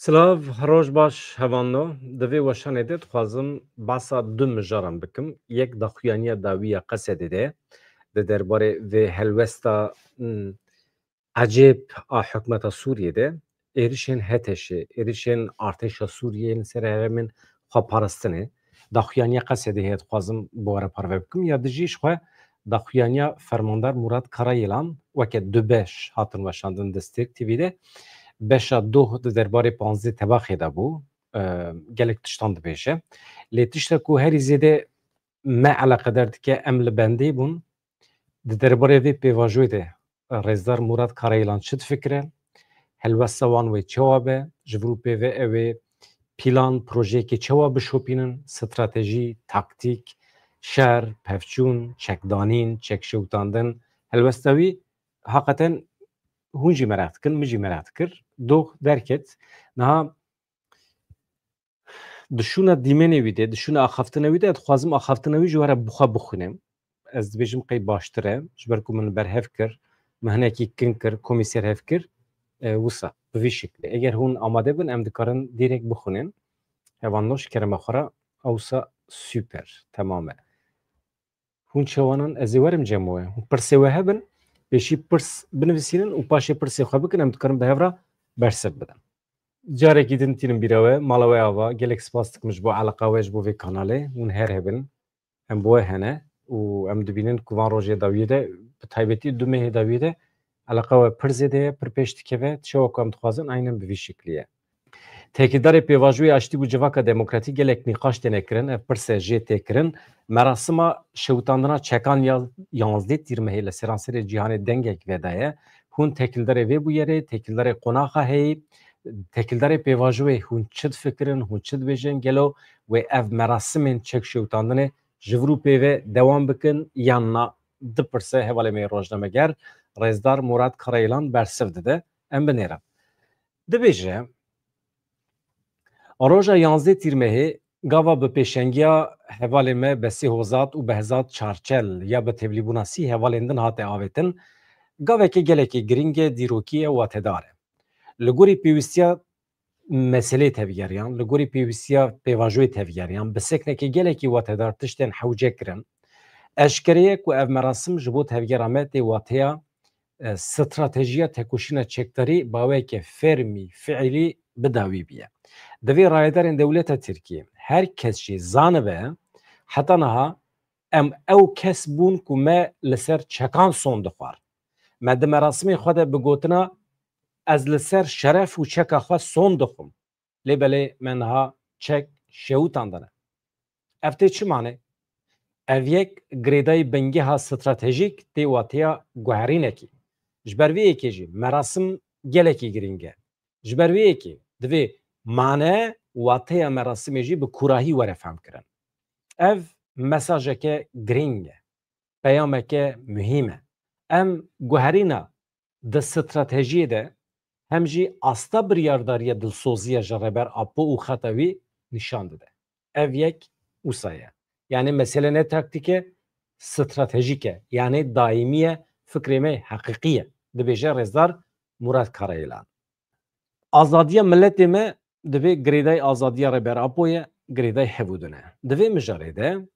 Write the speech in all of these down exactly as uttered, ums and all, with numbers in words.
Silav, roj baş hevalno. Di vê weşanê de dixwazim behsa du mijaran bikim. Yek daxuyaniya dawî ya Qesedê de, di derbarê vê helwesta, hmm, ecêb a hikûmeta Sûriyê de, êrişên HTŞê, êrişên artêşa Sûriyê li ser herêmên xweparastinê. Daxuyaniya Qesedê heye, dixwazim bi we re parve bikim. Ya dijî ji xwe daxuyaniya fermandar Murat Karayêlan weke du beş hatin weşandin di Stêrk T V de. Beşa doh di derbarê panzdeh Tebaxê de bû. E, gelek tiştan dibêje. Lê tişta ku herî zêde me eleqedar dike, em li bendê bûn. Di derbarê vê pêvajoyê de Rêzdar Murat Karayêlan çi difikire? Helwesta wan wê çawa be? Ji vir û pê ve ew ê plan, projeyekê çawa bişopînin? Stratejî, taktîk, şer, pevçûn, çekdanîn, çekşewitandin. Helwesta wî heqeten hûn jî meraq dikin, min jî meraq dikir. Doh derket. Niha di şûna dîmenê wî de, di şûna axaftina wî de, dixwazim axaftina wî ji we re bi xwe bixwînim. Ez dibêjim qey baştir e, ji ber ku min berhev kir, min hinekî kin kir, komî ser hev kir, e, wisa, bi vî şeklê. Eger hûn amade bin, em dikarin dîrek bixwînin. Hevalno, ji kerema xwe re, ewsa super, temam e. Hûn çawanan ez ê werim cem we. Hûn pirsê we hebin, pêşî pirs binivîsînin û paşê pirsê xwe bikin, em dikarin bi hev re bersiv bidin. Carekî din tînim bîra we, mala we ava, gelek spas dikim ji bo eleqa we, ji bo vê kanalê. Hûn her hebin, em bi we hene û em dibînin ku van rojê dawiyê de, bi taybetî du mehê dawiyê de eleqa we pir zêde ye, pir pêş dikeve, tişewa ku em dixwazin, aynen bi vî şeklî ye. Têkildarê pêvajoyê aştî û civaka demokratîk gelek nîqaş têne kirin, ev pirse jê tê kirin. Merasima şewitandina çekan ya yanzdeh Tîrmehê li seranserê cîhanê dengek vedaye. Hûn têkildarê vê bûyerê, têkildarê qonaxa heyî, têkildarê pêvajoyê hûn çi difikirin, hûn çi dibêjin? Gelo wê ev merasimên çek şewitandinê ji vir û pê ve dewam bikin yan na? Dipirse hevalê me rojnameger Rêzdar Murat Karayêlan bersiv dide. Em binêrin. Dibêje, roja yanzdeh Tîrmehê gava bi pêşengiya hevalê me Besî Hozat û Behzat Çarçel ya bi tevlîbûna sî hevalên din hate avêtin, gaveke gelekî girîng e, dîrokî ye, watedar e. Li gorî pêwîstiya meselê tevgeriyan, li gorî pêwîstiya pêvajoyê tevgeriyan, bi seknekê gelekî watedar tiştên hewce kirin. Eşkere ye ku ev merasim ji bo tevgera me tê wateya, e, stratejiya tekoşîna çekdarî baweke fermî, fiilî bi dawî bûye. Divê rayedarên dewleta Tirkiyê, her kes jî zanibe, heta niha em ew kes bûn ku me li ser çekan son dixwar. Me di merasimê xwe de bi gotina, "Ez li ser şeref û çeka xwe son dixwim." Lê belê me niha çek şewitandine. Ev tê çi mane? Ev yek girêdayî bingeha stratejîk tê wateya guherînekî. Ji ber vê yekê jî merasim gelekî girîng e. Ji ber vê yekê divê mane, wateya merasimê jî bi kûrahî were fehmkirin. Ev mesajeke girîng e. Peyameke muhîm e. Em guherîna di stratejiyê de hem jî asta biryardariya dilsoziya ji Rêber Apo û xeta wî nîşan dide. Ev yek wisa ye. Yanî mesele ne taktîk e, stratejîk e. Yanî daîmî ye, fikrê me heqîqî ye, dibêje Rêzdar Murat Karayêlan. Azadiya miletê me divê girêdayî azadiya Rêber Apo ye, girêdayî hev û din e. Di vê mijarê de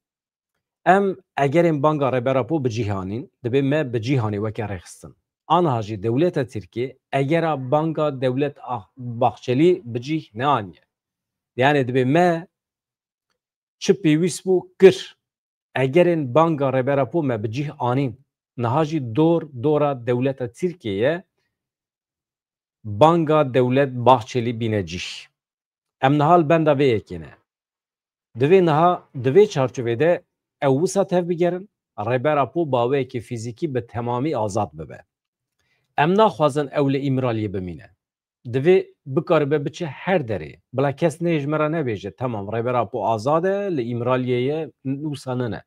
em egerên banga Rêber Apo bi cîh anîn, divê me bi cîh anî weke rêxistin. Aniha jî dewleta Tirkiyê egera banga dewlet Ah-, Bahçelî bi cîh neaniye. Yanî divê me çi pêwîst bû kir. Egerên banga Rêber Apo me bi cîh anîn, niha jî dor dora dewleta Tirkiyê ye, banga dewlet Bahçelî bîne cîh. Em niha li benda vê yekê ne. Divê niha di vê çarçovê de ew wisa tevbigerin, Rêber Apo bi awayekî fîzîkî bi temamî azad bibe. Em naxwazin ew li Îmraliyê bimîne. Divê bikaribe biçe her derê. Bila kes neyê ji me re nebêje, "Temam, Rêber Apo azad e, li Îmraliyê ye, wisa nine."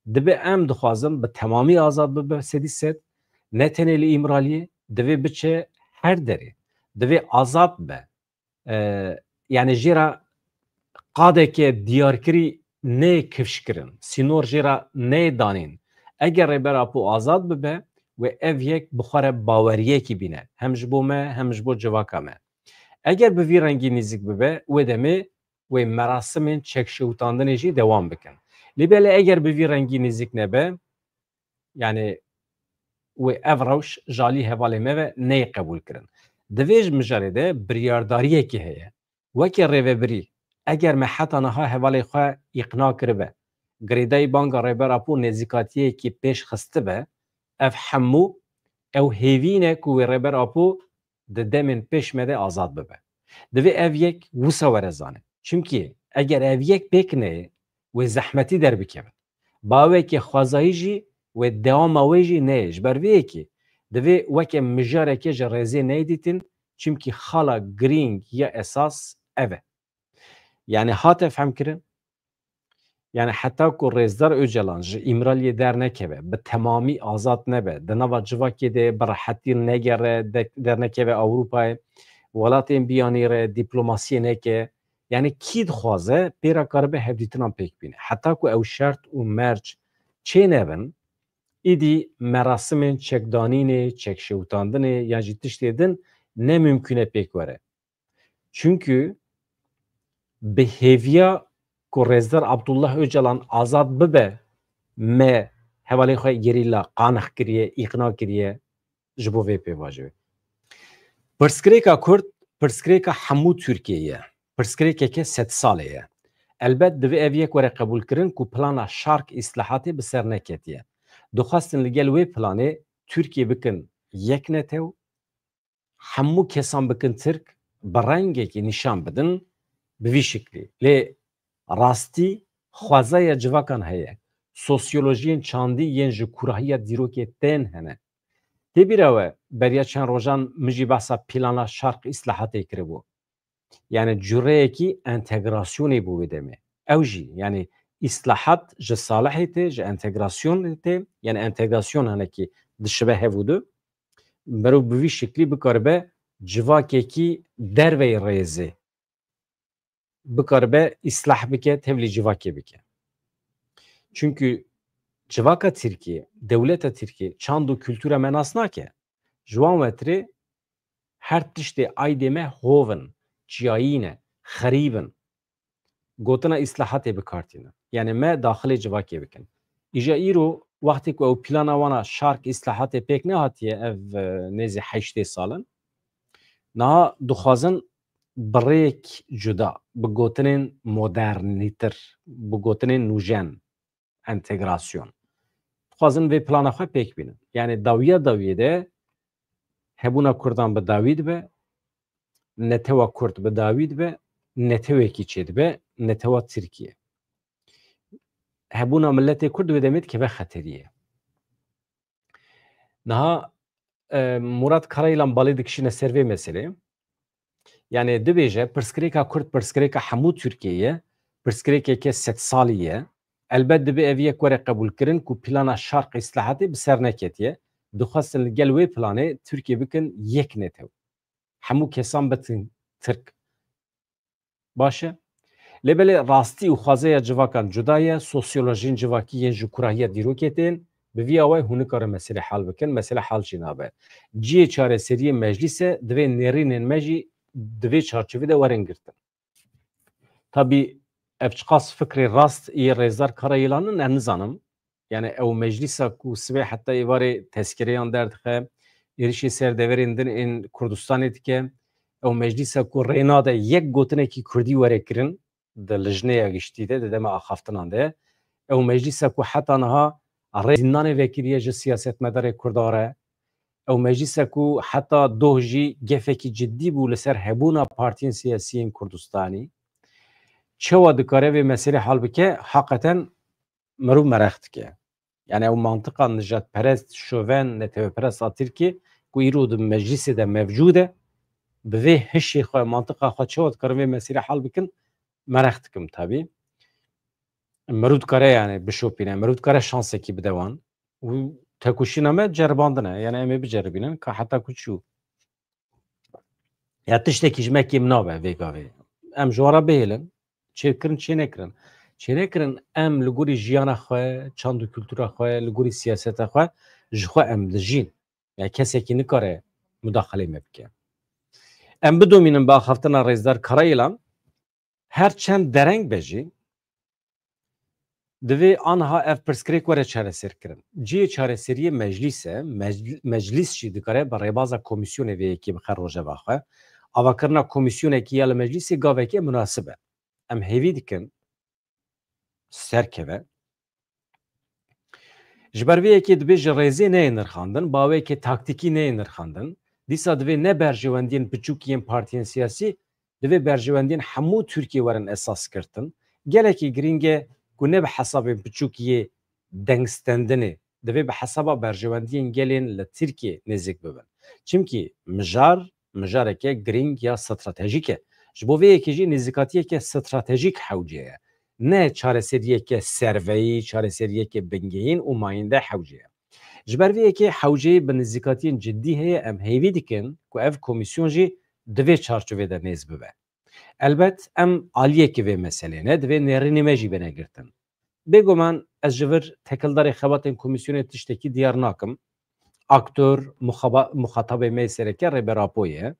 Divê em dixwazin bi temamî azad bibe, sedî sed, ne tenê li Îmraliyê, divê biçe her derê. Divê azad be. E, yanî jê re qadeke diyarkirî neyê kifş kirin, sînor jê re neyê danîn. Eger Rêber Apo azad bibe, wê ev yek bi xwe re baweriyekî bîne, hem ji bo me, hem ji bo civaka me. Eger bi vî rengî nêzîk bibe, wê demê wê merasimên çekşewitandinê jî dewam bikin. Lê belê eger bi vî rengî nêzîk nebe, yani wê ev rewş ji alî hevalê me ve neyê qebûlkirin. Di vê ji mijarê de biryardariyekê heye. Weke rêvebirî, eger me heta niha hevalê xwe îqna kiribe, girêdayî banga Rêber Apo nêzîkatiyekî pêş xistibe, ev hemû ew hêvî ne ku wê Rêber Apo di demên pêş me de azad bibe. Divê ev yek wisa were zanîn. Çimkî eger ev yek pêk neyê, wê zehmetî derbikevin. Bawekê xwezayî jî wê dewama wê jî neyê. Ji ber vê yekê divê weke mijareke ji rêzê neyê dîtin, çimkî xala girîng ya esas ev e. Yani hate fehmkirin, yani heta ku Rêzdar Ocalan ji Îmraliyê dernekeve, bi temamî azad nebe, di nava civakê de bi rehetî negere, de-, dernekeve Ewropayê, welatên biyanî re dîplomasiyê neke, yani kî dixwaze pê re karibe hevdîtinan pêk bîne. Heta ku ew şert û merc çênebin, îdî merasimên çekdanînê, çekşewitandinê yan jî tiştê din ne mimkûn e pêk were. Çunkî bi hêviya ku Rêzdar Abdullah Ocalan azad bibe, me hevalê xwe gerîla qanix kiriye, îqna kiriye ji bo vê pêvajoyê. Pirsgirêka Kurd, pirsgirêka hemû Tirkiyeyê ye. Pirsgirêkeke sedsalê ye. Elbet divê ev yek were qebûlkirin ku plana şark îslahatê bi ser neketiye. Dixwestin li gel wê planê Tirkiye bikin yek netew, hemû kesan bikin Tirk, bi rengekî nîşan bidin, bi vî şiklî. Lê rastî xwezaya civakan heye. Sosyolojiyên çandî yên ji kûrahiya dîrokê tên hene. Tê bîra we, beriya çend rojan min jî behsa plana şark îslahatê kiribû. Yani cureyekî entegrasyonê bû wê demê. Ew jî, yani îslahat ji salihê tê, ji entegrasyonê tê, yani entegrasyon hinekî dişibe hev û du. Merov bi vî şiklî bikaribe civakekî derveyî rêzê bikaribe îslah bike, tevlî civakê bike. Çunkî civaka Tirkiyê, dewleta Tirkiyê çand û kultura me nas nake. Ji wan wetirê her tiştê aydê me hov in, çiyayî ne, xerîb in. Gotina îslahatê bi kar tînin. Yani me daxilê civakê bikin. Îja îro wextê ku ew plana wana şark îslahatê pêk nehatiye ev, e, nêzî heştê sal in. Niha dixwazin bi rêyek cuda, bi gotinên modernîtir, bi gotinên nûjen, entegrasyon. Dixwazin vê plana xwe pêk bînin. Yani dawiya dawiyê de hebûna Kurdan bi dawî dibe, netewa Kurd bi dawî dibe, netewekî çêdibe, netewa Tirkiye. Hebûna miletê Kurd wê demê dikeve xeteriyê. Niha, e, Murat Karayilan balê dikişîne ser vê meselê. Yani dibêje, pirsgirêka Kurd pirsgirêka hemû Tirkiyeyê ye, pirsgirêkeke sedsalî ye. Elbet dibe ev yek were qebûlkirin ku plana şark îslahatê bi ser neketiye. Dixwestin li gel wê planê Tirkiye bikin yek netew. Hemû kesan bitin Tirk. Baş e. Lê belê rastî û xwazeya civakan cuda ye, sosyolojiyên civakî yên ji kûrahiya dîrokê tên, bi vî awayî hûn nikarin meselê hal bikin, mesele hal jî nabe. Cihê çareseriyê meclîs e, divê nêrînên me jî di vê çarçovê de werin girtin. Tabî ev çiqas fikrê rast yê Rêzdar Karayilan in, ez nizanim. Yani ew meclîsa ku sibê heta êvarê tezkereyan derdixe, êrişê ser deverên din ên Kurdistanê dike, ew meclîsa ku rênade yek gotinekî kurdî were kirin di lijneya giştî de, di dema axaftinan de, ew meclîsa ku heta niha rê zîndanê vekiriye ji siyasetmedarê Kurda re, ew meclîsa ku heta doh jî gefekî cidî bû li ser hebûna partiyên siyasî yên Kurdistanî. Çawa dikare vê meselê hal bike? Heqeten mirov mereq dike. Yani ew mantiqa nijadperest, şoven, neteweperest a Tirkiyê ku îro di meclîsê de mevcûd e, bi vê hişê xwe, mantiqa xwe çawa dikarin vê meselê hal bikin, mereq dikim tabî. Mirov dikare yani bişopîne, mirov dikare şansekî bide wan. Û tekoşîna me ceribandin e, yani em ê biceribînin ka heta ku çû. Ya tiştekî ji me kêm nabe vê gavê. Em ji wan re bihêlin, çêkirin, çênekirin. Çênekirin, em li gorî jiyana xwe, çand û kultura xwe, li gorî siyaseta xwe, ji xwe em dijîn. Ya kesekî nikare mudaxilê me bike. Em bidomînin bi axaftina Rêzdar Karayilan. Her çend dereng be jî, divê anha ev pirsgirêk were çareserkirin. Cihê çareseriyê meclîs e, mecl-, meclîs jî dikare bi rêbaza komîsyonê vê yekê bixe rojeva xwe. Avakirina komîsyonekî ya li meclîsê gaveke munasib e. Em hêvî dikin serkeve. Ji ber vê yekê dibê ji rêzê neyê nirxandin, bi awayekê taktîkî neyê nirxandin. Dîsa divê ne berjewendiyên piçûk yên partiyên siyasî, divê berjewendiyên hemû Tirkiyê werin esas girtin. Gelekî girîng e ku ne bi hesabên piçûk yê dengstendinê, divê bi hesaba berjewendiyên gelên li Tirkiyê nêzik bibin. Çimkî mijar, mijareke girîng ya stratejîk e. Ji bo vê yekê jî nêzîkatiyeke stratejîk hewce ye. Ne çareseriyeke serveyî, çareseriyeke bingehîn û mayînde hewce ye. Ji ber vê yekê hewceyê bi nêzîkatiyên cidî heye, em hêvî dikin ku ev komîsyon jî di vê çarçovê de nêz bibe. Elbet em aliyekî vê meselê ne, divê nêrînê me jî bêne girtin. Bêguman ez ji vir tekildarê xebatên komîsyonê tiştekî diyar nakim. Aktor, muxaba-, muxatabê me yê sereke Rêber Apo ye.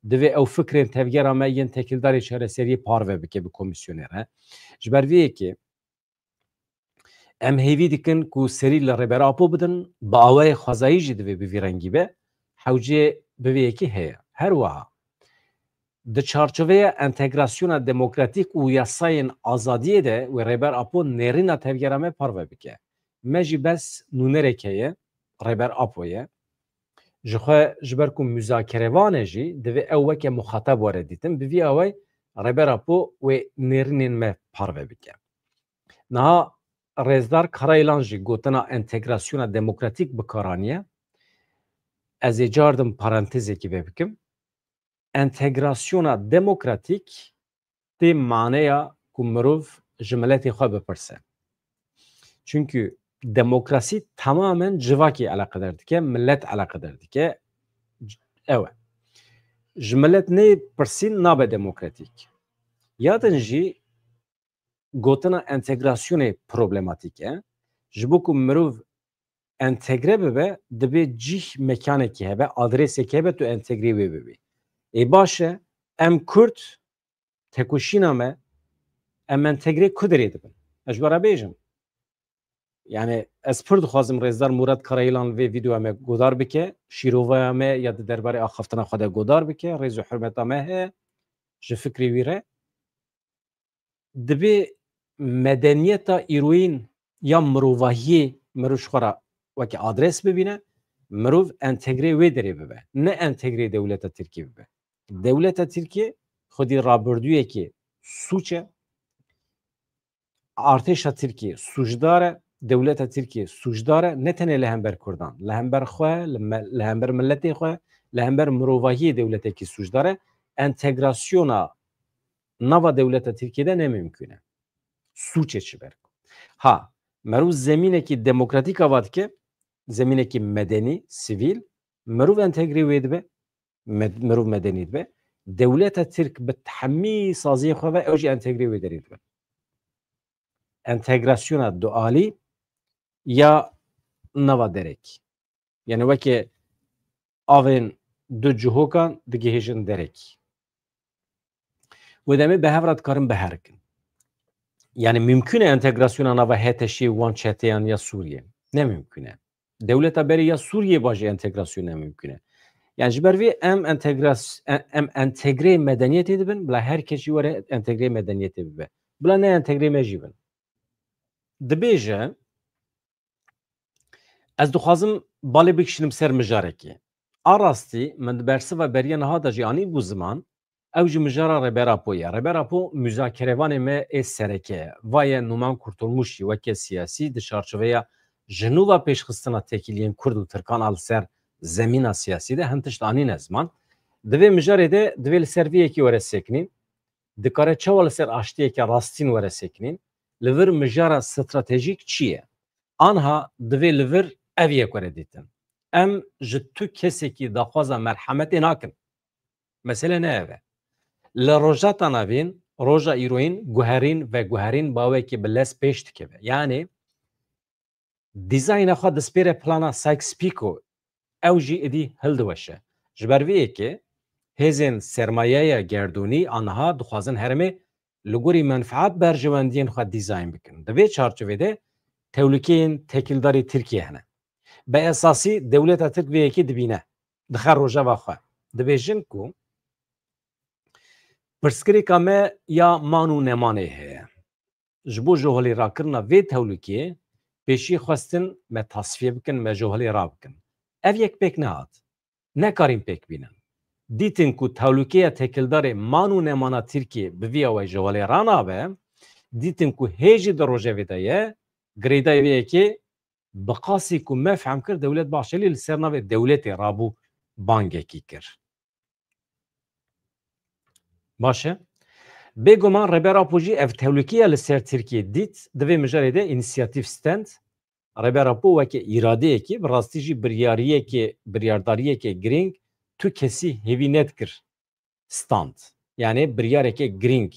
Divê ew fikrên tevgera me yên tekildarê çareseriyê parve bike bi komîsyonê re. Ji ber vê yekê em hêvî dikin ku serî li Rêber Apo bidin, bi awayê xwezayî jî divê bi vî rengî be, hewcê bi vê yekê heye. Her wiha di çarçoveya entegrasyona demokratîk û yasayên azadiyê de wê Rêber Apo nêrîna tevgera me parve bike. Me jî bes nûnerek heye, Rêber Apo ye. Ji xwe ji ber ku muzakerevan e jî divê ew weke muxatab were dîtin, bi vî awayî Rêber Apo wê nêrînên me parve bike. Niha Rêzdar Karayilan jî gotina entegrasyona demokratîk bi kar aniye. Ez ê cardim parantezekî vebikim. Entegrasyona demokratîk tê maneya ku mirov ji miletê xwe bipirse. Çimkî demokrasî tamamen civakê eleqedar dike, milet eleqedar dike. Ew e. Ji milet neyê pirsîn nabe demokratîk. Ya din jî gotina entegrasyonê problematîk e. Ji bo ku mirov entegre bibe, dibê cih mekanekî hebe, adresekî hebe, tu entegrê wê bibî. Ê baş e, em Kurd, tekoşîna me, em entegrê ku derê dibin? Ez ji we re bêjim. Yani ez pir dixwazim Rêzdar Murat Karayilan vê vîdeoya me godar bike, şîrovaya me ya di derbarê axaftina xwe de godar bike, rêz û hurmeta me heye ji fikrê wî re. Dibê medeniyeta îroyîn ya mirovahiyê mirov ji xwe re weke adres bibîne, mirov entegrê wê derê bibe, ne entegrê dewleta Tirkiyê bibe. Dewleta Tirkiyê xwedî rabirdûyekê sûc e, artêşa Tirkiyê sûcdar e, dewleta Tirkiyê sûcdar e, ne tenê li hember Kurdan, li hember xwe, li me-, li hember miletê xwe, li hember mirovahiyê dewletekî sûcdar e. Entegrasyona nava dewleta Tirkiyê de ne mimkûn e. Sûc e ji ber ku. Ha, merû zemînekî demokratîk ava dike, zemînekî medenî, sivîl, merûv entegrê wê dibe, med-, merûv medenî dibe. Dewleta Tirk bi hemî saziyê xwe ve ew jî entegrê wê derê dibe. Entegrasyona dualî ya nava derekî. Yani weke avên du cihokan digihêjin derekî. Wê demê bi hev re dikarin biherikin. Yani mimkûn e entegrasyona nava H T Ş'ê wan çeteyan ya Sûriyê? Ne mimkûn e. Dewleta berê ya Sûriyê ba jî entegrasyon ne mimkûn e. Yani ji ber vê em entegras-, em, em entegrê medeniyetê dibin, bila her kes jî were entegrê medeniyetê bibe. Bila ne entegrê me jî bin. Dibêje, ez dixwazim balê bikişînim ser mijarekê. A rastî, min di bersiva beriya niha de jî anîbû ziman, ew jî mijara Rêber Apo ye. Rêber Apo muzakerevanê me ê sereke ye. Va ye Numan Kurtulmuş jî weke siyasî di çarçoveya ji nû ve pêşxistina têkiliyên Kurd û Tirkan a li ser zemîna siyasî de hin tişt anîne ziman. Di vê mijarê de divê li ser vê yekê were sekinîn. Dikare çawa li ser aştiyeke rastîn were sekinîn? Li vir mijara stratejîk çi ye? Anha divê li vir ev yek were dîtin. Em ji tu kesekî daxwaza merhemetê nakin. Mesele ne ev e. Li Rojhilata Navîn, roja îroyîn guherîn, veguherîn bi awayekî bi lez pêş dikeve. Yanî dîzayna xwe dispêre plana Sykes-Picot, ew jî êdî hildiweşe. Ji ber vê yekê hêzên sermayeya gerdûnî aniha dixwazin herêmê li gorî menfaat berjewendiyên xwe dîzayn bikin. Di vê çarçovê de tewlîkeyên tekildarî Tirkiye hene. Bi esasî dewleta Tirk vê yekê dibîne, dixe rojeva xwe. Dibêjin ku pirsgirêka me ya man û nemanê heye. Ji bo ji holê rakirina vê tewlîkê pêşî xwestin me tasfiye bikin, me ji holê rabikin. Ev yek pêk nehat. Nekarîn pêk bînin. Dîtin ku tewlîkeya tekildarê man û nemana Tirkiyê bi vî awayî ji holê ranabe, dîtin ku hê jî di rojevê de ye, girêdayî vê yekê bi qasî ku me fehm kir, Dewlet Bahçelî li ser navê dewletê rabû bangekî kir. Baş e. Bêguman Rêber Apo jî ev tewlîkeya li ser Tirkiyê dît, di vê mijarê de înîsiyatîf stend. Rêber Apo weke îradeyekê, bi rastî jî biryariyekê, biryardariyekê girîng tu kesî hêvî nedikir stand. Yani biryareke girîng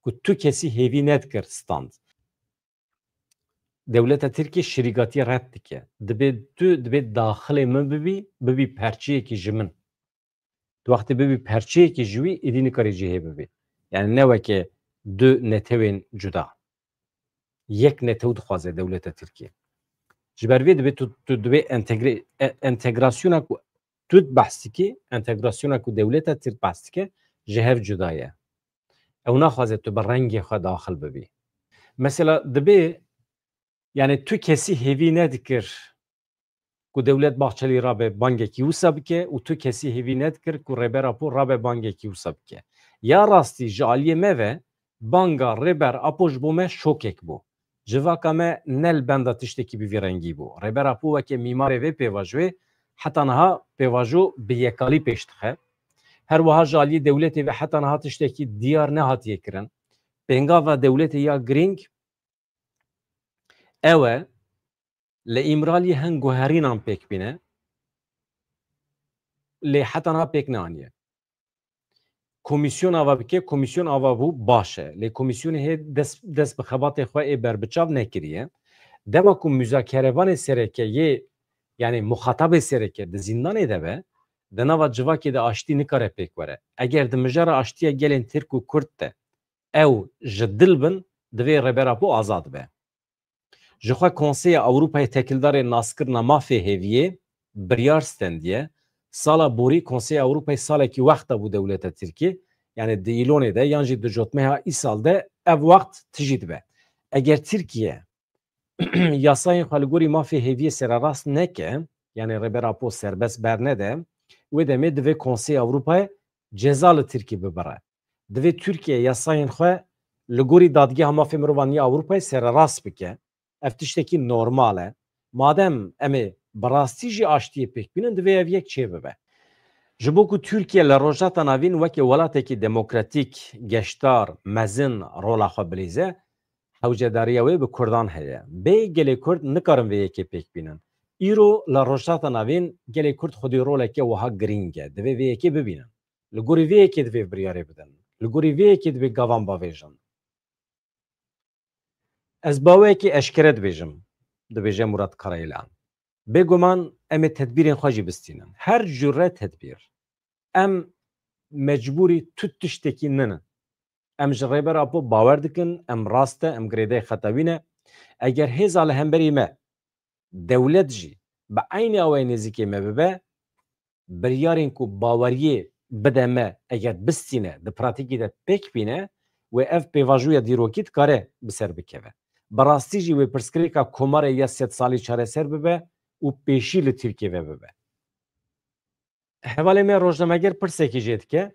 ku tu kesî hêvî nedikir stand. Dewleta Tirkiyê şirîgatiyê red dike. Dibê tu, dibê daxilê min bibî, bibî perçeyekî ji min. Tu wextê bibî perçeyekî ji wî, êdî nikarî cihê bibî. Yani ne weke du netewên cuda. Yek netew dixwaze dewleta Tirkiyê. Ji ber vê dibê tu, tu dibê entegre-, e-, entegrasyona ku tu behs dikî, entegrasyona ku dewleta Tirk behs dike, ji hev cuda ye. Ew naxwaze tu bi rengê xwe daxil bibî. Mesela dibê, yani tu kesî hêvî nedikir ku Dewlet Bahçelî rabe bangekî wisa bike û tu kesî hêvî nedikir ku Rêber Apo rabe bangekî wisa bike. Ya rastî ji aliyê me ve banga Rêber Apo ji bo me şokek bû. Civaka me ne li benda tiştekî bi vî rengî bû. Rêber Apo weke mîmarê vê pêvajoyê heta niha pêvajo bi yekalî pêş dixe. Her wiha ji aliyê dewletê ve heta niha tiştekî diyar nehatiye kirin. Pêngava dewletê ya girîng ew e, li Îmraliyê hin guherînan pêk bîne, lê heta niha pêk neaniye. Komîsyon ava bike, komîsyon ava bû, baş e. Lê komîsyonê hê dest, dest bi xebatê xwe ê berbiçav nekiriye. Dema ku muzakerevanê sereke yê, yani muxatabê sereke di zîndanê de be, di nava civakê de aştî nikare pêk were. Eger di mijara aştiya gelên Tirk û Kurd de ew ji dil bin, divê Rêber Apo azad be. Ji xwe Konseya Ewropayê tekildarê naskirina mafê hêviyê biryar stendiye. Sala borî Konseya Ewropayê salekî wexta bû dewleta Tirkiyê, yani di Îlonê de yan jî di cotmeha îsal de ev wext tijî dibe. Eger Tirkiye yasayên xwe li gorî mafê hêviyê sererast neke, yani Rêber Apo serbest bernede, wê demê divê Konseya Ewropayê ceza li Tirkiyê bibire. Divê Tirkiye yasayên xwe li gorî Dadgeha Mafê Mirovan ya Ewropayê sererast bike. Ev tiştekî normal e. Madem em ê bi rastî jî aştiyê pêk bînin, divê ev yek çêbibe. Ji bo ku Tirkiye li Rojhilata Navîn weke welatekî demokratîk, geşdar, mezin rola xwe bilîze, hewcedariya wê bi Kurdan heye. Bê gelê Kurd nikarin vê yekê pêk bînin. Îro li Rojhilata Navîn gelê Kurd xwedî roleke wiha girîng e. Divê vê yekê bibînin. Li gorî vê yekê divê biryarê bidin. Li gorî vê yekê divê gavan bavêjin. Ez baweyekî eşkere dibêjim, dibêje Murat Karayilan. Bêguman em ê tedbîrên xwe jî bistînin. Her cure tedbîr. Em mecbûrî tu tiştekî ninin. Em ji Rêber Apo bawer dikin, em rast e, em girêdayî xeta wî ne. Eger hêza li hemberî me, dewlet jî bi eynî awayî nêzîkê me bibe, biryarên ku baweriyê bide me, eger bistîne, di pratîkî de pêk bîne, wê ev pêvajoya dîrokî dikare bi ser bikeve. Bi rastî jî wê pirsgirêka komarê ya sed salî çareser bibe û pêşî li Tirkiyê ve bibe. Hevalê me rojnameger pirsekî jê dike.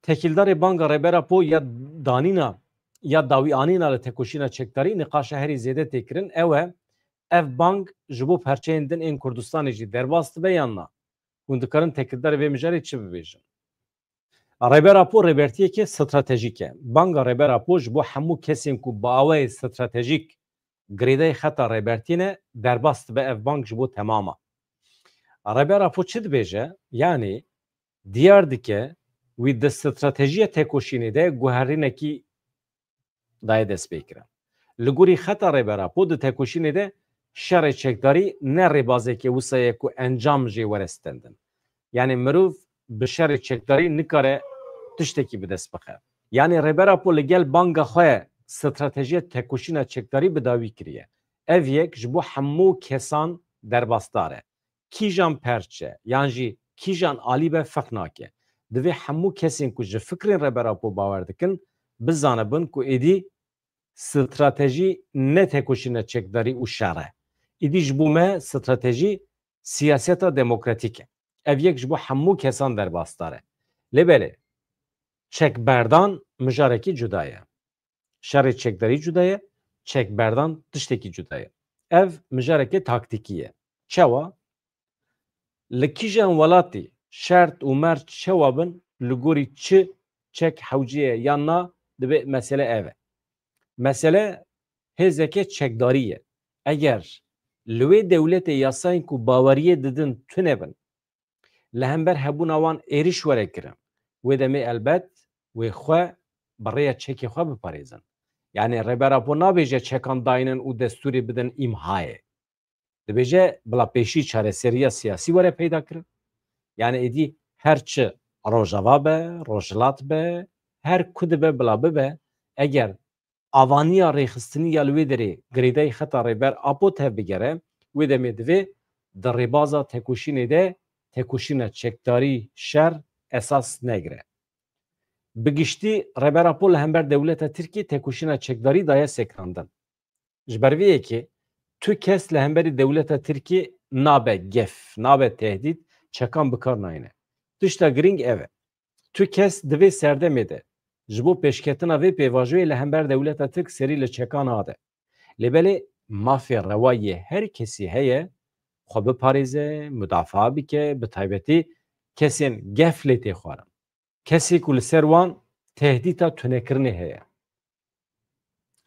Tekîldarê banga Rêber Apo ya danîna ya dawî anîna li tekoşîna çekdarî niqaşa herî zêde tê kirin ew e, ev bang ji bo perçeyên din ên Kurdistanê jî derbas dibe yan na? Hûn dikarin tekildarê vê mijarê çi bibêjin? Rêber Apo rêbertiyeke stratejîk e. Banga Rêber Apo ji bo hemû kesên ku bi awayê stratejîk girêdayî xeta rêbertiyê ne, derbas dibe ev bang ji bo temama. Rêber Apo çi dibêje? Yanî diyar dike wî di stratejiya tekoşînê de guherînekî daye destpêkirin. Li gorî xeta Rêber Apo di tekoşînê de şerê çekdarî ne rêbazeke wisa ye ku encam jê were stendin. Yanî mirov bi şerê çekdarî nikare tiştekî bi dest bixe. Yanî Rêber Apo li gel banga xwe stratejiya tekoşîna çekdarî bi dawî kiriye. Ev yek ji bo hemû kesan derbasdar e. Kîjan perçe yan jî kîjan alî be ferq nake. Divê hemû kesên ku ji fikrên Rêber Apo bawer dikin, bizanibin ku êdî stratejî ne tekoşîna çekdarî û şer e. Êdî ji bo me stratejî siyaseta demokratîk e. Ev yek ji bo hemû kesan derbasdar e. Lê belê, çekberdan mijarekî cuda ye. Şerê çekdarî cuda ye, çekberdan tiştekî cuda ye. Ev mijareke taktîkî ye. Çawa? Li kîjan welatî şert û merc çawa bin, li gorî çi çek hewce ye yan na, dibe mesele ev e. Mesele hêzeke çekdarî ye. Eger li wê dewletê yasayên ku baweriyê didin tune bin, li hember hebûna wan êriş were kirin, wê demê elbet wê xwe bi rêya çekê xwe biparêzin. Yanî Rêber Apo nabêje çekan daynin û destûrê bidin îmhayê. Dibêje bila pêşî çareseriya siyasî were peyda kirin. Yanî êdî her çi Rojava be, Rojhilat be, her ku dibe bila bibe, eger avaniya rêxistinî ya li wê derê girêdayî xeta Rêber Apo tevbigere, wê demê divê di rêbaza tekoşînê de tekoşîna çekdarî, şer esas negire. Bi giştî Rêber Apo li hember dewleta Tirkiyê tekoşîna çekdarî daye sekinandin. Ji ber vê yekê tu kes li hemberî dewleta Tirkiyê nabe gef, nabe tehdît, çekan bi kar nayne. Tişta girîng ev e. Tu kes di vê serdemê de ji bo pêşketina vê pêvajoyê li hember dewleta Tirk serî li çekan nade. Lê belê mafê rewa yê her kesî heye xwe biparêze, mudafaa bike, bi taybetî kesên gef lê tê xwarin. Kesê ku li ser wan tehdîta tunekirinê heye,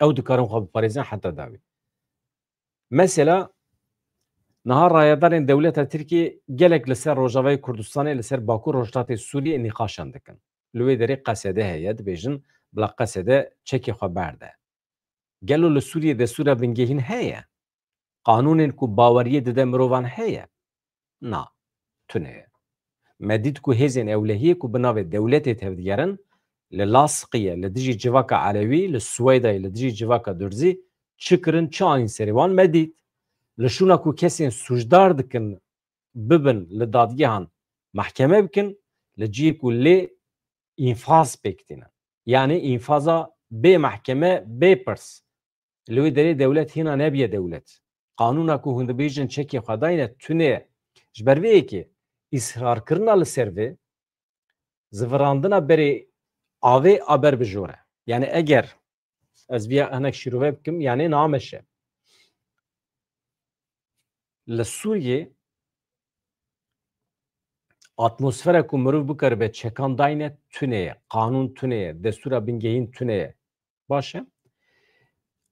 ew dikarin xwe biparêzin heta dawî. Mesela niha rayedarên dewleta Tirkiyê gelek li ser Rojavayê Kurdistanê, li ser Bakur Rojhilatê Sûriyê nîqaşan dikin. Li wê derê Qesede heye, dibêjin bila Qesede çekê xwe berde. Gelo li Sûriyê destûra bingehîn heye? Qanûnên ku baweriyê dide mirovan heye? Na, tune ye. Me dît ku hêzên ewlehiyê ku bi navê dewletê tevdigerin, li Lasiqiyê li dijî civaka Elewî, li Siweydayê li dijî civaka Durzî çi kirin, çi anîn serê wan me dît. Li şûna ku kesên sûcdar dikin bibin li dadgehan mehkeme bikin, li cihê ku lê înfaz pêk tînin. Yanî înfaza bê mehkeme, bê pirs. Li wê derê dewlet hîna nebiye dewlet. Qanûna ku hûn dibêjin çekê xwe dayne tune ye. Ji ber vê yekê îsrarkirina li ser vê, zivirandina berê avê a ber bi jor e. Yanî eger ez viya hinek şîrove bikim, yanî nameşe. Li Sûriyê atmosfera ku mirov bikaribe çekan dayne tune ye, qanûn tune ye, destûra bingehîn tune ye. Baş e.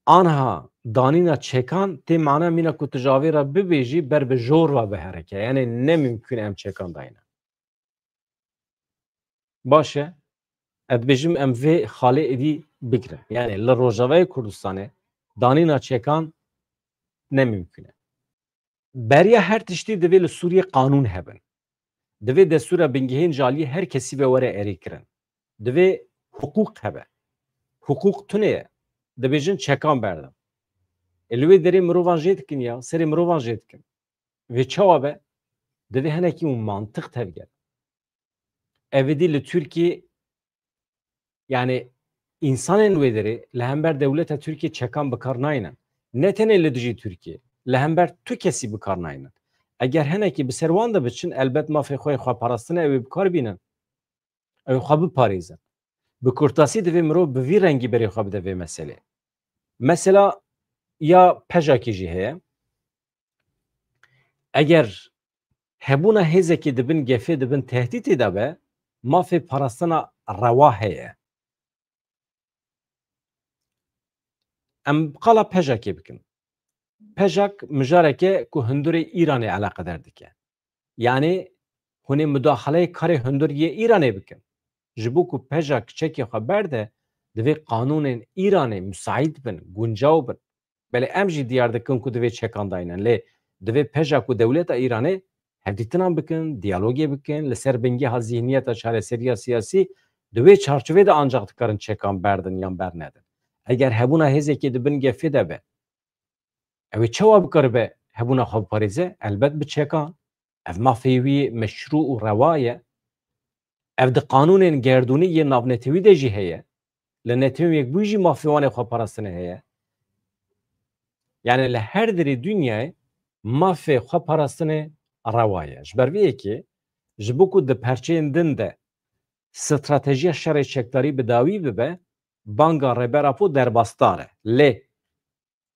Anha danîna çekan tê mana mîna ku tu ji avê re bibêjî ber bi jor ve biherike. Yanî ne mimkûn em çekan dayne. Baş e. Ez dibêjim em vê xalê êdî bigirin. Yanî li Rojavayê Kurdistanê danîna çekan ne mimkûn e. Beriya her tiştî divê li Sûriyê qanûn hebin. Divê destûra bingehîn ji aliyê her kesî ve were erêkirin. Divê hiqûq hebe. Hiqûq tune ye. Dibêjin çekan berdin. E, li wê derê mirovan jê dikin ya, serê mirovan jê dikin. Vê çawa be? Divê hinekî û mantiq tevgere. Ev êdî li Tirkiyê, yanî însanên wê derê li hember dewleta Tirkiyê çekan bi kar naynin. Ne tenê li dijî Tirkiyê, li hember tu kesî bi kar naynin. Eger hinekî bi ser wan de biçin, elbet mafê xwe yê xweparastinê ew ê bi kar bînin. Ew ê xwe biparêzin. Bi kurtasî divê mirov bi vî rengî berê xwe bide vê meselê. Mesela ya PJAKê jî heye. Eger hebûna hêzekê di bin gefê, di bin tehdîtê de be, mafê parastina rewa heye. Em qala PJAKê bikin. PJAK mijareke ku hundurê Îranê eleqedar dike. Yanî hûn ê mudaxaleyê karê hundur yê Îranê bikin. Ji bo ku PJAK çekê xwe berde, divê qanûnên Îranê musaîd bin, guncaw bin. Belê em jî diyar dikin ku divê çekan daynin, lê divê PJAK û dewleta Îranê hevdîtinan bikin, diyalogê bikin, li ser bingeha zihniyeta çareseriya siyasî, di wê çarçovê de ancaq dikarin çekan berdin yan bernedin. Eger hebûna hêzekê di bin gefê de be, ew ê çawa bikaribe hebûna xwe biparêze? Elbet bi çekan. Ev mafê wî meşrû û rewa ye. Ev di qanûnên gerdûnî yên navnetewî de jî heye. Li Netewên Yekbûyî jî mafê wan ê xweparastinê heye. Yani li her derê dinyayê mafê xweparastinê rewa ye. Ji ber vê yekê, ji bo ku di perçeyên din de stratejiya şerê çekdarî bi dawî bibe, banga Rêber Apo derbasdar e. Lê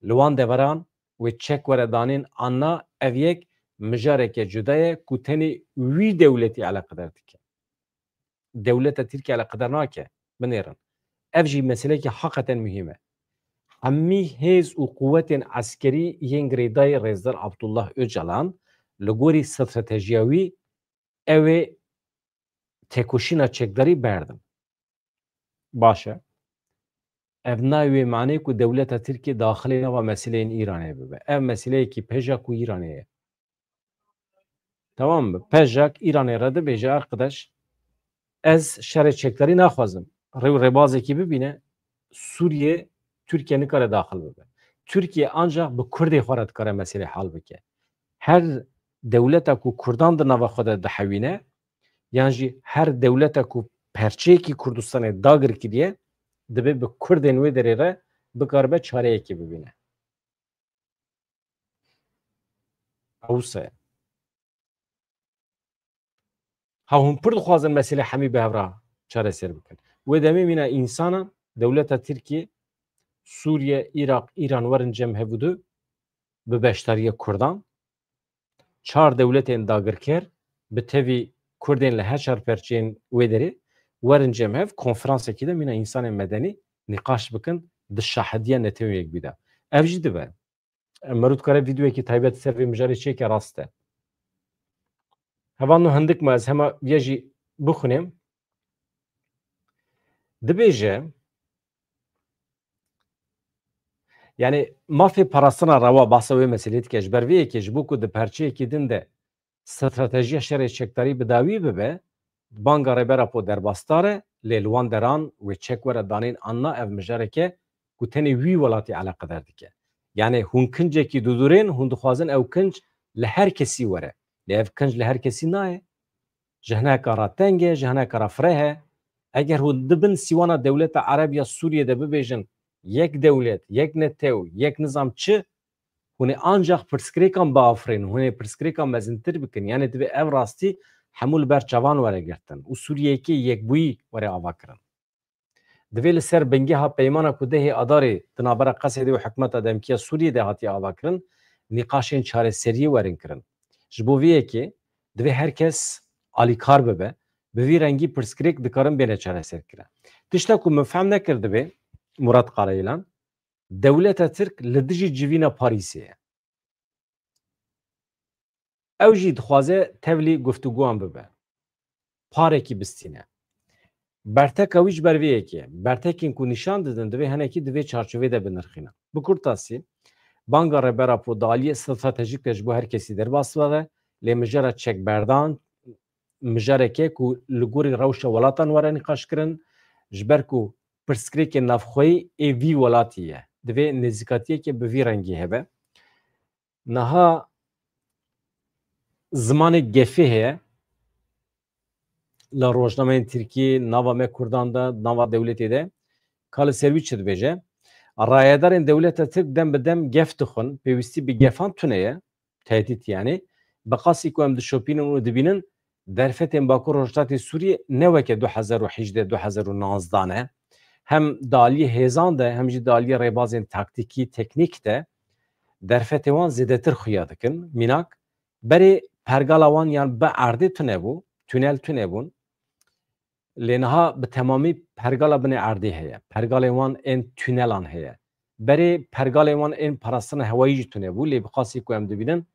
li wan deveran wê çek were danîn an na, ev yek mijareke cuda ye ku tenê wî dewletî eleqedar dike. Dewleta Tirkiye eleqedar nake, binêrin. Ev jî meseleyekî heqeten muhîm e. Hemî hêz û quwetên eskerî yên girêdayî Rêzdar Abdullah Ocalan li gorî stratejiya wî ew ê têkoşîna çekdarî berdin. Baş e. Ev nayê wê manê ku dewleta Tirkiyê daxilê nava meseleyên Îranê bibe. Ev meseleyekî pejak û Îranê ye. Tamam mı? Pejak Îranê re dibêje, arkadaş, ez şerê çekdarî naxwazim. Rê û rêbazekî bibîne, Sûriye, Tirkiye nikare daxil bibe. Tirkiye ancak bi Kurdê xwe re dikare meselê hal bike. Her dewleta ku Kurdan di nava xwe de dihewîne, yan jî her dewleta ku perçeyekî Kurdistanê dagir kiriye, dibe bi Kurdên wê derê re bikaribe çareyekê bibîne. Ew wisa ye. Ha hûn pir dixwazin meselê hemî bi hev re çareser bikin. Wê demê mîna însanan, dewleta Tirkiye, Sûriye, Îraq, Îran werin cem hev û du bi beşdariya Kurdan, çar dewletên dagirker bi tevî Kurdên li her çar perçeyên wê derê werin cem hev, konferansekî de mîna însanên medenî nîqaş bikin di şahidiya Netewên Yekbûyî de. Ev jî dibe. Em, meriv dikare vîdeoyekî taybet ser vê mijarê çêke, rast e. Hevalno hindik me ez hema viya jî bixwînim. Dibêje, yani mafê parastina rewa, bahsa wê meselê dike, ji ber vê yekê ji bo ku di perçeyekî din de stratejiya şerê çekdarî bi dawî bibe, banga Rêber Apo derbasdar e, lê li wan deran wê çek were danîn an na, ev mijareke ku tenê wî welatî eleqedar dike. Yani hûn kincekî didûrên, hûn dixwazin ew kinc li her kesî were. Lê ev kinc li her kesî nayê. Ji hineka re teng e, ji hineka re fireh e. Eger hûn di bin sîwana dewleta Ereb ya Sûriyê de bibêjin yek dewlet, yek netew, yek nizam çi, hûn ê ancak pirsgirêkan biafirînin, hûn ê pirsgirêkan mezintir bikin. Yani divê ev rastî hemû li ber çavan were girtin û Sûriyeyekê yekbûyî were avakirin. Divê li ser bingeha peymana ku dehê Adarê di navbera Qesedê û hikûmeta demkî ya Sûriyê de hatiye avakirin, nîqaşên çareseriyê werin kirin. Ji bo vê yekê divê her kes alîkar bibe, bi vî rengî pirsgirêk dikarin bêne çareserkirin. Tişta ku min fehm nekir divê, Murat Karayilan, dewleta Tirk li dijî civîna Parîsê ye. Ew jî dixwaze tevlî guftûguwan bibe. Parekî bistîne. Berteka wî ji ber vê yekê ye. Bertekên ku nîşan didin, divê hinekî di vê çarçovê de binirxînin. Bi kurtasî, banga Rêber Apo di aliyê stratejîk de ji bo her kesî derbas dibe, lê mijara çekberdan, mijareke ku li gorî rewşa welatan were nîqaş kirin, ji ber ku pirsgirêkên navxweyî ê vî welatî ye. Divê nêzîkatiyeke bi vî rengî hebe. Niha zimanê gefê heye li rojnameyên Tirkî, nava me Kurdan de, nava dewletê de. Ka li ser wî çi dibêje? Rayedarên dewleta Tirk dem bi dem gef dixwin, pêwîstî bi gefan tune ye, tehdît yani. Bi qasî ku em dişopînin û dibînin, derfetên Bakur Rojhilatê Sûriyê ne weke du hezar û hejdeh, du hezar û nozdan e. Hem di aliyê hêzan de, hem jî di aliyê rêbazên taktîkî, teknîk de derfetê wan zêdetir xuya dikin. Mînak, berê pergala wan yan bi erdê tune bû, tünel tune bûn. Lê niha bi temamî pergala binê erdê heye. Pergalên wan ên tünelan heye. Berê pergalên wan ên parastina hewayî jî tune bû. Lê bi qasî ku em dibînin,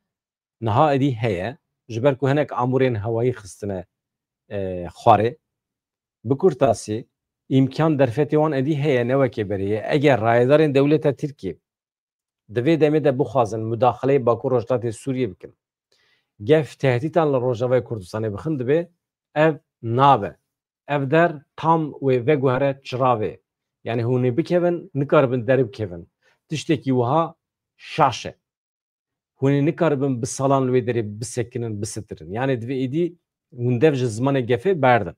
niha êdî heye. Ji ber ku hinek amûrên hewayî xistine, e, xwarê. Bi kurtasî, îmkan derfetê wan êdî heye, ne wekê berê ye. Eger rayedarên dewleta Tirkiyê di vê demê de bixwazin mudaxileyê Bakur Rojhilatê Sûriyê bikin, gef tehdîtan li Rojavayê Kurdistanê bixin dibe, ev nabe. Ev der tam wê veguhere çiravê. Yani hûn ê bikevin, nikaribin deribikevin. Tiştekî wiha şaş e. Hûn ê nikaribin bi salan li wê derê bisekinin, bisidirin. Yani divê êdî hûn dev ji zimanê gefê berdin.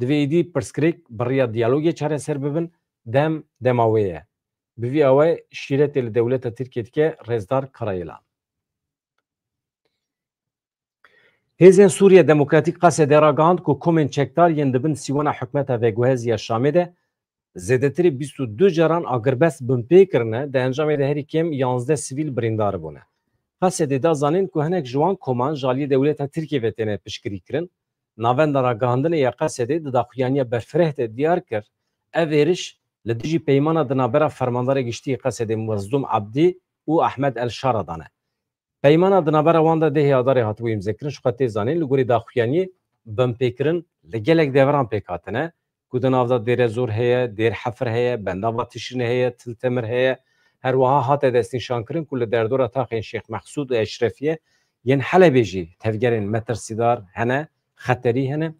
Divê êdî pirsgirêk bi riya diyalogê çareser bibin, dem dema wê ye. Bi vî awayê şîretê li dewleta Tirkiyê dike Rêzdar Karayêlan. Hêzên Sûriye Demokratîk Qesedê ragihand ku komên çekdar yên di bin sîwana hikûmeta veguhezî ya Şamê de zêdetirî bîst û du caran agirbest binpê kirine, di encamê de herî kêm yanzdeh sivîl birîndar bûne. Qesedê da zanîn ku hinek ji wan koman ji aliyê dewleta Tirkiyê ve têne piştgirî kirin. Navenda ragihandinê ya Qesedê di daxuyaniya berfireh de diyar kir, ev êriş li dijî peymana di navbera fermandarê giştî yê Qesedê Mezlûm Ebdî û Ehmed El Şara de ne. Peymana di navbera wan de dehê Adarê hatibû îmzekirin, ji xwe tê zanîn, li gorî daxuyaniyê binpêkirin li gelek deveran pêk hatine, ku di nav de Dêrezor heye, Dêrhefir heye, Bendava Tişrînê heye, Til Temir heye. Her wiha hate destnîşankirin ku li derdora taxên Şêx Mehsûd û Eşrefiye yên Helebê jî tevgerên metirsîdar hene, xeterî hene.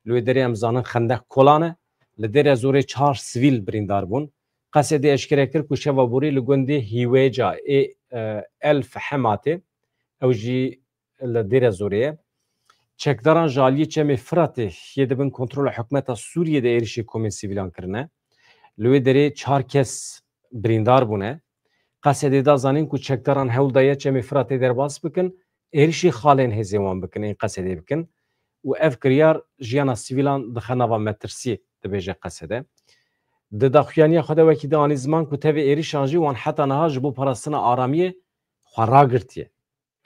Li wê derê em zanin Xendeq Kolan e. Li Dêrezorê çar sivîl birîndar bûn. Qesedê eşkere kir ku şeva borî li gundê Hîwêca ê, e, El Fehematê, ew jî li Dêrezorê ye, çekdaran ji aliyê Çemê Firatê yê di bin kontrola hikûmeta Sûriyê de êrişê komên sivîlan kirine. Li wê derê çar kes birîndar bûne. Qesedê da zanîn ku çekdaran hewl daye Çemê Firatê derbas bikin, êrişî xalên hêzên wan bikin, ên Qesedê bikin û ev kiryar jiyana sivîlan dixe nava metirsiyê, dibêje Qesede. Di daxuyaniya xwe de wekî di anî ziman ku tevê êrişan jî wan heta niha ji bo parastina aramiyê xwe ragirtiye.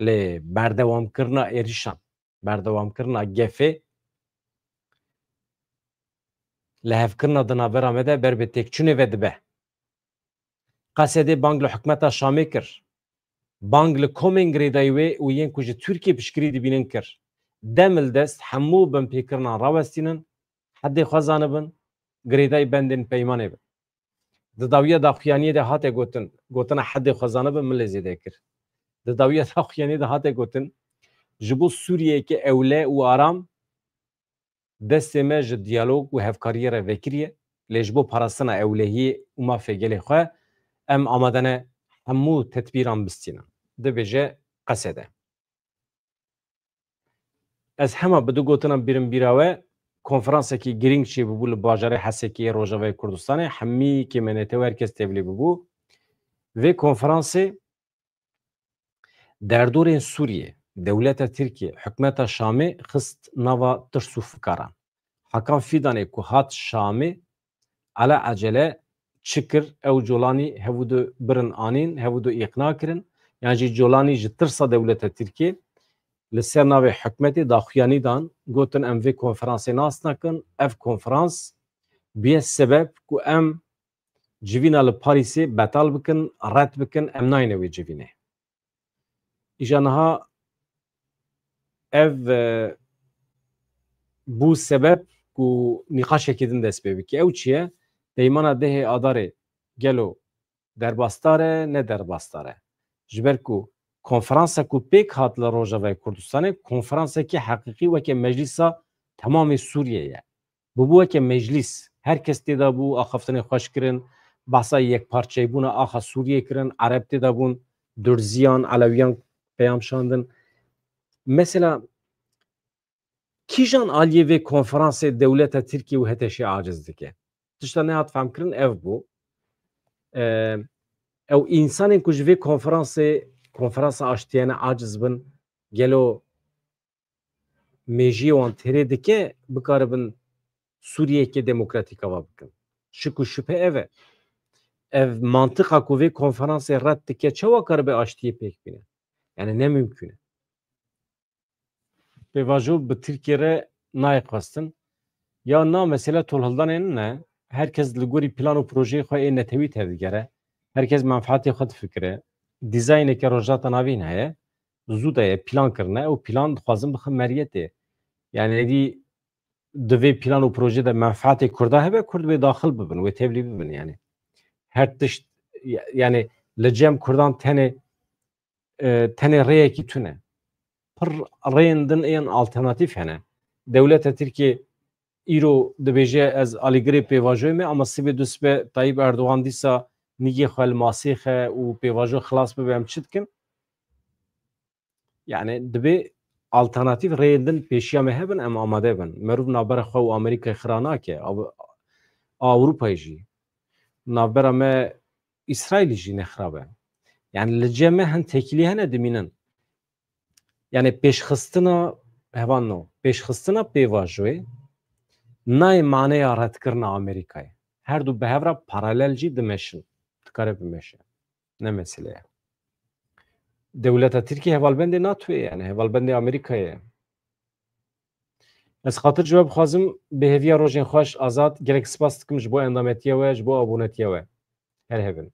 Lê berdewamkirina êrişan, berdewamkirina gefê, lihevkirina di navbera me de ber bi têkçûnê ve dibe. Qesedê bang li hikûmeta Şamê kir. Bang li komên girêdayî wê û yên ku ji Tirkiyê piştgirî dibînin kir. Dem li dest hemû binpêkirinan rawestînin, hedê xwe zanibin, girêdayî bendên peymanê bin. Di dawiya daxuyaniyê de hate gotin, gotina hedê xwe zanibin min lê zêde kir. Di dawiya daxuyaniyê de hate gotin, ji bo Sûriyeyeke ewle û aram, destê me ji diyalog û hevkariyê re vekiriye, lê ji bo parastina ewlehiyê û mafê gelê xwe em amade ne hemû tedbîran bistînin, dibêje Qesede. Ez hema bi du gotinan birim bîra we, konferansekî girîng çêbûbû li bajarê Hesekê yê Rojavayê Kurdistanê, hemî kêmenetê û her kes tevlî bûbû. Vê konferansê derdorên Sûriyê, dewleta Tirkiyê, hikûmeta Şamê xist nava tirs û fikaran. Hakan Fîdanê ku hat Şamê, ele ecele çi kir, ew Colanî hevû du birin anîn, hevû du îqna kirin. Yan jî Colanî ji tirsa dewleta Tirkiyê li ser navê hikûmetê daxuyanî dan, gotin em vê konferansê nas nakin, ev konferans bûye sebeb ku em civîna li Parîsê betal bikin, red bikin, em nayne wê civînê. Îja niha ev, e, bû sebeb ku nîqaşekî din dest pê bike. Ew çi ye? Peymana dehê Adarê gelo derbasdar e, ne derbasdar e? Ji ber ku konferansa ku pêk hat li Rojavayê Kurdistanê, konferansekî heqîqî weke meclîsa temamê Sûriyê ye. Bûbû weke meclîs. Her kes tê de bû, axaftinê xweş kirin, behsa yekparçeyîbûna axa Sûriyê kirin, Ereb tê de bûn, Durziyan, Elewiyan peyam şandin. Mesela, kîjan aliyê vê konferansê dewleta Tirkiye û HTŞ'ê aciz dike? Tişta nehat fehmkirin ev bû. Ee, ew însanên ku ji vê konferansê, konferansa aştiyane aciz bin, gelo mêjiyê wan têrê dike, bikaribin Sûriyeyeke demokratîk ava bikin? Şik û şüphe ev e. Ev mantiqa ku vê konferansê red dike, çawa karibe aştiyê pêk bîne? Yani ne mümkün e. Pêvajo bi Tirkiye re nayê xwestin. Ya na, mesela tolhildanê ne. Her kes li gorî plan û projeyê xwe ê netewî tevdigere. Her kes menfaatê xwe difikire. Dîzayneke Rojhilata Navîn heye. Zû de ye, plan kirine. Ew plan dixwazin bixin meriyetê. Yani êdî di vê plan û proje de menfaatê Kurda hebe, Kurd wê daxil bibin, wê tevlî bibin yani. Her tişt, yani li cem Kurdan tenê, e, tenê rêyekî tune. pir rêyên din ên alternatîf hene. Dewleta Tirkiyê îro dibêje ez alîgirê pêvajoyê me, ama sibê dusibe Tayyip Erdogan dîsa nigê xwe li masê xe û pêvajo xilas bibe, em çi dikin? Yani dibê alternatîf rêyên din pêşiya me hebin, em amade bin. Meriv navbera xwe û Amerîkayê xira nake, Av-, Ewropayê jî. Navbera me Îsraîlî jî nexirab e. Yani li cem me hin têkilî hene dimînin. Yani pêşxistina, hevalno, pêşxistina pêvajoyê nayê maneya redkirina Amerîkayê. Her du bi hev re paralel jî dimeşin. Dikare bimeşe. Ne mesele ye. Dewleta Tirkiyê hevalbendê NATOyê ye, yani hevalbendê Amerîkayê ye. Ez xatir ji we bixwazim, bi hêviya rojên xweş, Azad, gelek spas dikim ji bo endametiya we, ji bo abonetiya we. Her hebin.